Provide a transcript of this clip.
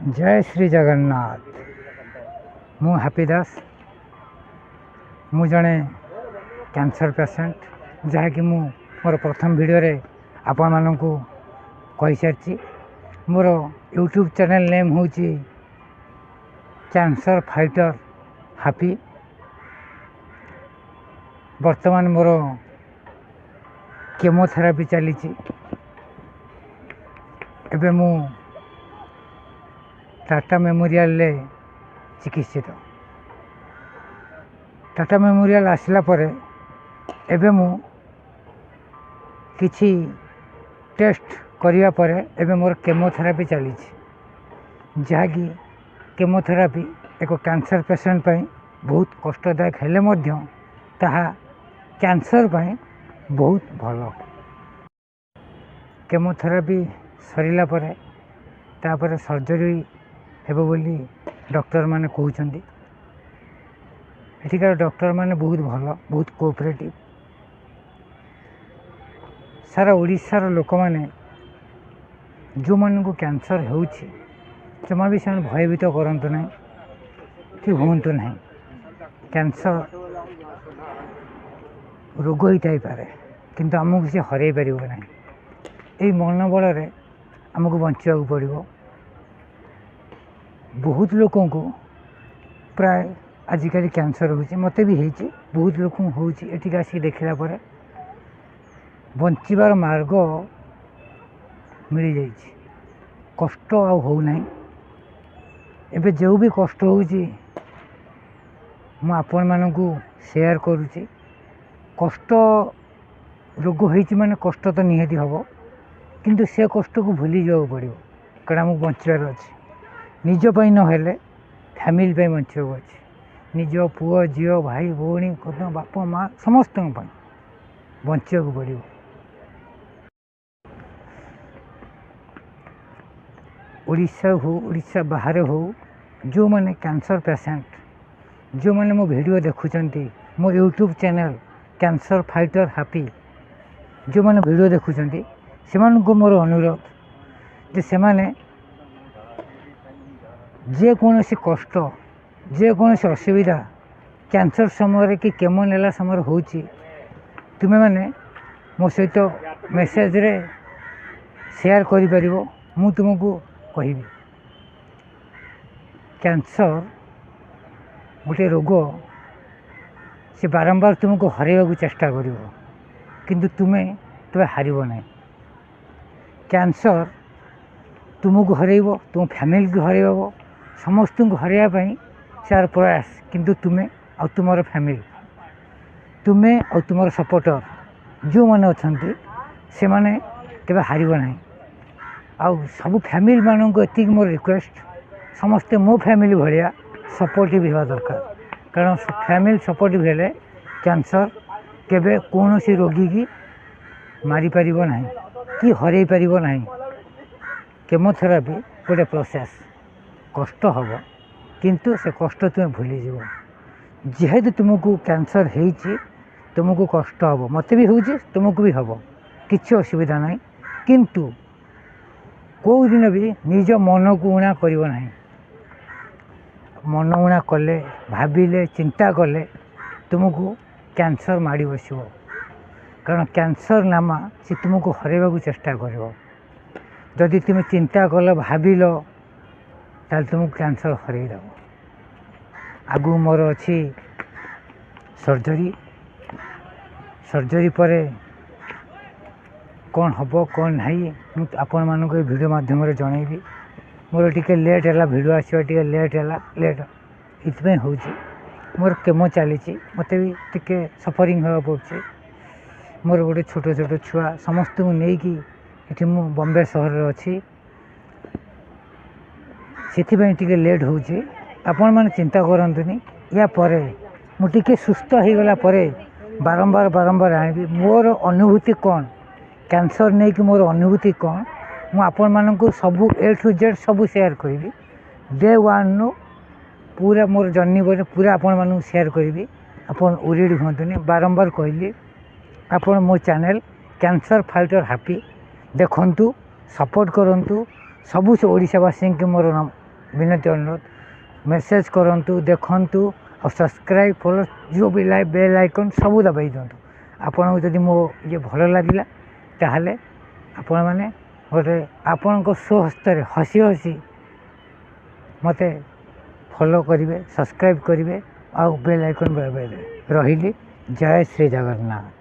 ଜୟ ଶ୍ରୀ ଜଗନ୍ନାଥ। ମୁଁ ହାପି ଦାସ। ମୁଁ ଜଣେ କ୍ୟାନ୍ସର ପେସେଣ୍ଟ, ଯାହାକି ମୁଁ ମୋର ପ୍ରଥମ ଭିଡ଼ିଓରେ ଆପଣମାନଙ୍କୁ କହିସାରିଛି। ମୋର ୟୁଟ୍ୟୁବ୍ ଚ୍ୟାନେଲ୍ ନେମ୍ ହେଉଛି କ୍ୟାନ୍ସର ଫାଇଟର ହାପି। ବର୍ତ୍ତମାନ ମୋର କେମୋଥେରାପି ଚାଲିଛି। ଏବେ ମୁଁ ଟାଟା ମେମୋରିଆଲରେ ଚିକିତ୍ସିତ। ଟାଟା ମେମୋରିଆଲ ଆସିଲା ପରେ ଏବେ ମୁଁ କିଛି ଟେଷ୍ଟ କରିବା ପରେ ଏବେ ମୋର କେମୋଥେରାପି ଚାଲିଛି, ଯାହାକି କେମୋଥେରାପି ଏକ କ୍ୟାନ୍ସର ପେସେଣ୍ଟ ପାଇଁ ବହୁତ କଷ୍ଟଦାୟକ ହେଲେ ମଧ୍ୟ ତାହା କ୍ୟାନ୍ସର ପାଇଁ ବହୁତ ଭଲ। କେମୋଥେରାପି ସରିଲା ପରେ ତାପରେ ସର୍ଜରୀ ହେବ ବୋଲି ଡକ୍ଟରମାନେ କହୁଛନ୍ତି। ଏଠିକାର ଡକ୍ଟରମାନେ ବହୁତ ଭଲ, ବହୁତ କୋଅପରେଟିଭ୍। ସାରା ଓଡ଼ିଶାର ଲୋକମାନେ ଯେଉଁମାନଙ୍କୁ କ୍ୟାନ୍ସର ହେଉଛି, ଜମା ବି ସେମାନେ ଭୟଭୀତ କରନ୍ତୁ ନାହିଁ କି ହୁଅନ୍ତୁ ନାହିଁ। କ୍ୟାନ୍ସର ରୋଗ ହେଇଥାଇପାରେ, କିନ୍ତୁ ଆମକୁ ସେ ହରାଇ ପାରିବ ନାହିଁ। ଏଇ ମନୋବଳରେ ଆମକୁ ବଞ୍ଚିବାକୁ ପଡ଼ିବ। ବହୁତ ଲୋକଙ୍କୁ ପ୍ରାୟ ଆଜିକାଲି କ୍ୟାନ୍ସର ହେଉଛି, ମୋତେ ବି ହେଇଛି, ବହୁତ ଲୋକଙ୍କୁ ହେଉଛି। ଏଠିକି ଆସିକି ଦେଖିଲା ପରେ ବଞ୍ଚିବାର ମାର୍ଗ ମିଳିଯାଇଛି, କଷ୍ଟ ଆଉ ହେଉନାହିଁ। ଏବେ ଯେଉଁ ବି କଷ୍ଟ ହେଉଛି ମୁଁ ଆପଣମାନଙ୍କୁ ସେୟାର କରୁଛି। କଷ୍ଟ, ରୋଗ ହେଇଛି ମାନେ କଷ୍ଟ ତ ନିହାତି ହେବ, କିନ୍ତୁ ସେ କଷ୍ଟକୁ ଭୁଲିଯିବାକୁ ପଡ଼ିବ, କାରଣ ଆମକୁ ବଞ୍ଚିବାର ଅଛି। ନିଜ ପାଇଁ ନହେଲେ ଫ୍ୟାମିଲି ପାଇଁ ବଞ୍ଚିବାକୁ ଅଛି। ନିଜ ପୁଅ, ଝିଅ, ଭାଇ, ଭଉଣୀ, ବାପା, ମା ସମସ୍ତଙ୍କ ପାଇଁ ବଞ୍ଚିବାକୁ ପଡ଼ିବ। ଓଡ଼ିଶା ହଉ, ଓଡ଼ିଶା ବାହାରେ ହଉ, ଯେଉଁମାନେ କ୍ୟାନ୍ସର ପେସେଣ୍ଟ, ଯେଉଁମାନେ ମୋ ଭିଡ଼ିଓ ଦେଖୁଛନ୍ତି, ମୋ YouTube channel cancer fighter happy, ଯେଉଁମାନେ ଭିଡ଼ିଓ ଦେଖୁଛନ୍ତି, ସେମାନଙ୍କୁ ମୋର ଅନୁରୋଧ ଯେ ସେମାନେ ଯେକୌଣସି କଷ୍ଟ, ଯେକୌଣସି ଅସୁବିଧା କ୍ୟାନ୍ସର ସମୟରେ କି କେମୋ ନେଲା ସମୟରେ ହେଉଛି, ତୁମେମାନେ ମୋ ସହିତ ମେସେଜରେ ସେୟାର କରିପାରିବ, ମୁଁ ତୁମକୁ କହିବି। କ୍ୟାନ୍ସର ଗୋଟେ ରୋଗ, ସେ ବାରମ୍ବାର ତୁମକୁ ହରାଇବାକୁ ଚେଷ୍ଟା କରିବ, କିନ୍ତୁ ତୁମେ କେବେ ହାରିବ ନାହିଁ। କ୍ୟାନ୍ସର ତୁମକୁ ହରାଇବ, ତୁମ ଫ୍ୟାମିଲିକୁ ହରାଇବ, ସମସ୍ତଙ୍କୁ ହରାଇବା ପାଇଁ ତାର ପ୍ରୟାସ, କିନ୍ତୁ ତୁମେ ଆଉ ତୁମର ଫ୍ୟାମିଲି, ତୁମେ ଆଉ ତୁମର ସପୋର୍ଟର ଯେଉଁମାନେ ଅଛନ୍ତି, ସେମାନେ କେବେ ହାରିବ ନାହିଁ। ଆଉ ସବୁ ଫ୍ୟାମିଲିମାନଙ୍କୁ ଏତିକି ମୋର ରିକ୍ୱେଷ୍ଟ, ସମସ୍ତେ ମୋ ଫ୍ୟାମିଲି ଭଳିଆ ସପୋର୍ଟିଭ୍ ହେବା ଦରକାର, କାରଣ ଫ୍ୟାମିଲି ସପୋର୍ଟିଭ୍ ହେଲେ କ୍ୟାନ୍ସର କେବେ କୌଣସି ରୋଗୀକି ମାରିପାରିବ ନାହିଁ କି ହରାଇ ପାରିବ ନାହିଁ। କେମୋଥେରାପି ଗୋଟେ ପ୍ରୋସେସ୍, କଷ୍ଟ ହେବ, କିନ୍ତୁ ସେ କଷ୍ଟ ତୁମେ ଭୁଲିଯିବ। ଯେହେତୁ ତୁମକୁ କ୍ୟାନ୍ସର ହେଇଛି, ତୁମକୁ କଷ୍ଟ ହେବ, ମୋତେ ବି ହେଉଛି, ତୁମକୁ ବି ହେବ, କିଛି ଅସୁବିଧା ନାହିଁ। କିନ୍ତୁ କେଉଁ ଦିନ ବି ନିଜ ମନକୁ ଊଣା କରିବ ନାହିଁ। ମନ ଊଣା କଲେ, ଭାବିଲେ, ଚିନ୍ତା କଲେ ତୁମକୁ କ୍ୟାନ୍ସର ମାଡ଼ି ବସିବ, କାରଣ କ୍ୟାନ୍ସର ନାମା ସେ ତୁମକୁ ହରାଇବାକୁ ଚେଷ୍ଟା କରିବ। ଯଦି ତୁମେ ଚିନ୍ତା କଲ, ଭାବିଲ, ତାହେଲେ ତୁମକୁ କ୍ୟାନ୍ସର ହରାଇ ଦେବ। ଆଗକୁ ମୋର ଅଛି ସର୍ଜରୀ। ସର୍ଜରୀ ପରେ କ'ଣ ହେବ କ'ଣ ନାହିଁ, ମୁଁ ଆପଣମାନଙ୍କୁ ଏ ଭିଡ଼ିଓ ମାଧ୍ୟମରେ ଜଣାଇବି। ମୋର ଟିକେ ଲେଟ୍ ହେଲା, ଭିଡ଼ିଓ ଆସିବା ଟିକେ ଲେଟ୍ ହେଲା। ଲେଟ୍ ଏଥିପାଇଁ ହେଉଛି, ମୋର କେମୋ ଚାଲିଛି, ମୋତେ ବି ଟିକେ ସଫରିଂ ହେବାକୁ ପଡ଼ୁଛି। ମୋର ଗୋଟେ ଛୋଟ ଛୋଟ ଛୁଆ, ସମସ୍ତଙ୍କୁ ନେଇକି ଏଠି ମୁଁ ବମ୍ବେ ସହରରେ ଅଛି, ସେଥିପାଇଁ ଟିକେ ଲେଟ୍ ହେଉଛି। ଆପଣମାନେ ଚିନ୍ତା କରନ୍ତୁନି। ୟା ପରେ ମୁଁ ଟିକେ ସୁସ୍ଥ ହେଇଗଲା ପରେ ବାରମ୍ବାର ବାରମ୍ବାର ଆଣିବି। ମୋର ଅନୁଭୂତି କ'ଣ, କ୍ୟାନ୍ସର ନେଇକି ମୋର ଅନୁଭୂତି କ'ଣ, ମୁଁ ଆପଣମାନଙ୍କୁ ସବୁ ଏ ଟୁ ଜେଡ଼୍ ସବୁ ସେୟାର କରିବି। ଡେ ୱାନ୍ରୁ ପୁରା ମୋର ଜର୍ଣ୍ଣି ପରେ ପୁରା ଆପଣମାନଙ୍କୁ ସେୟାର କରିବି। ଆପଣ ୱରିଡ଼ ହୁଅନ୍ତୁନି। ବାରମ୍ବାର କହିଲି, ଆପଣ ମୋ ଚ୍ୟାନେଲ୍ କ୍ୟାନ୍ସର ଫାଇଟର ହାପି ଦେଖନ୍ତୁ, ସପୋର୍ଟ କରନ୍ତୁ। ସବୁ ଓଡ଼ିଶାବାସୀଙ୍କୁ ମୋର ବିନତି ଅନୁରୋଧ, ମେସେଜ୍ କରନ୍ତୁ, ଦେଖନ୍ତୁ ଆଉ ସବସ୍କ୍ରାଇବ୍, ଫଲୋ, ଯେଉଁ ବି ଲାଇକ୍, ବେଲ୍ ଆଇକନ୍ ସବୁ ଦବାଇ ଦିଅନ୍ତୁ। ଆପଣଙ୍କୁ ଯଦି ମୋ ଇଏ ଭଲ ଲାଗିଲା, ତାହେଲେ ଆପଣମାନେ ଗୋଟେ ଆପଣଙ୍କ ସ୍ୱହସ୍ତରେ ହସି ହସି ମୋତେ ଫଲୋ କରିବେ, ସବସ୍କ୍ରାଇବ୍ କରିବେ ଆଉ ବେଲ୍ ଆଇକନ୍ ଦବାଇଦେବେ। ରହିଲି, ଜୟ ଶ୍ରୀ ଜଗନ୍ନାଥ।